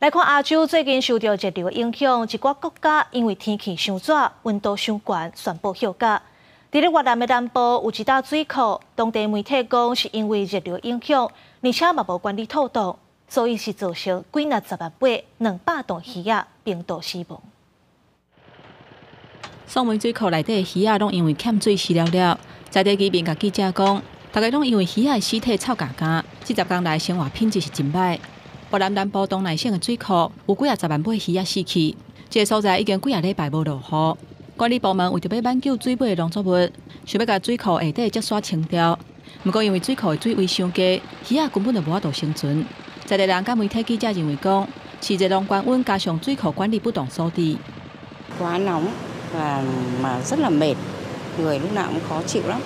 來看亞洲最近受著熱流影響，一寡國家因為天氣傷熱、溫度傷懸，宣布歇假。佇咧越南的南部有一搭水庫，當地媒體講是因為熱流影響，而且嘛無管理妥當，所以是造成幾若十萬尾200噸魚仔冰凍死亡。宋梅水庫內底的魚仔攏因為欠水死了了，在地居民共記者講，逐家攏因為魚仔的屍體臭咬咬，這10工來生活品質是真䆀。越南南部東內省的水庫有幾仔十萬尾魚仔死去，這个所在已經幾仔禮拜無落雨。管理部門為著欲挽救水尾的農作物，想欲共水庫下底的積沙清掉。毋過因為水庫的水位傷低，魚仔根本就無法度生存。在地人佮媒體記者認為講，是熱浪高溫加上水庫管理不當所致。 Quá nóng và mà rất là mệt, người lúc nào cũng khó chịu lắm.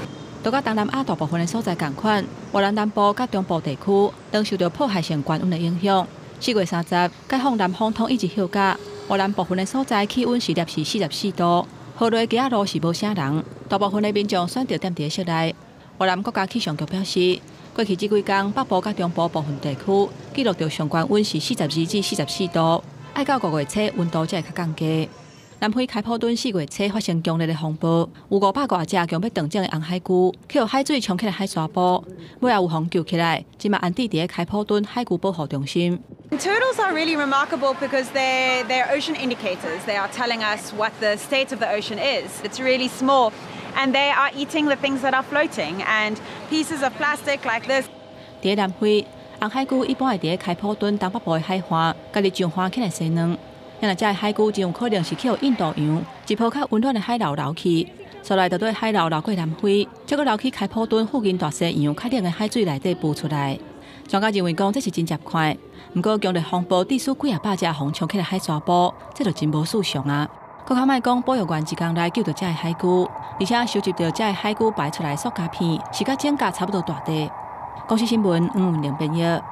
都佮東南亞大部分的所在仝款，越南南部佮中部地區都受著破壞性高溫的影響。4月30，解放南方統一日歇假，越南部分的所在氣溫是攝氏44度，河內街仔路是無啥人，大部分的民眾選擇踮佇室內。越南國家氣象局表示，過去這幾工北部佮中部部分地區記錄著上懸溫是42至44度，愛到5月初溫度才會較降低。南非開普敦4月初發生強烈的風暴，有550隻強欲斷種的紅海龜，予海水沖起來海沙埔，尾仔有予救起來，這馬安置佇咧開普敦海龜保護中心。 Turtles are really remarkable because they're ocean indicators. They are telling us what the state of the ocean is. It's really small, and they are eating the things that are floating and pieces of plastic like this. 佇南非，紅海龜一般會佇咧開普敦東北部的海岸，家己上岸起來生卵。若這个海龜真有可能是予印度洋一波較溫暖的海流流去，紲來就綴海流流過南非，再閣流去開普敦附近大西洋較冷的海水內底孵出來。專家認為講這是真接近，毋過強烈風暴致使幾仔百隻予沖起來海沙埔，這就真無尋常啊！閣較莫講保育員一工來救著這个海龜，而且收集著這个海龜排出來塑膠片，是佮指甲差不多大塊。公視新聞黃文玲編譯。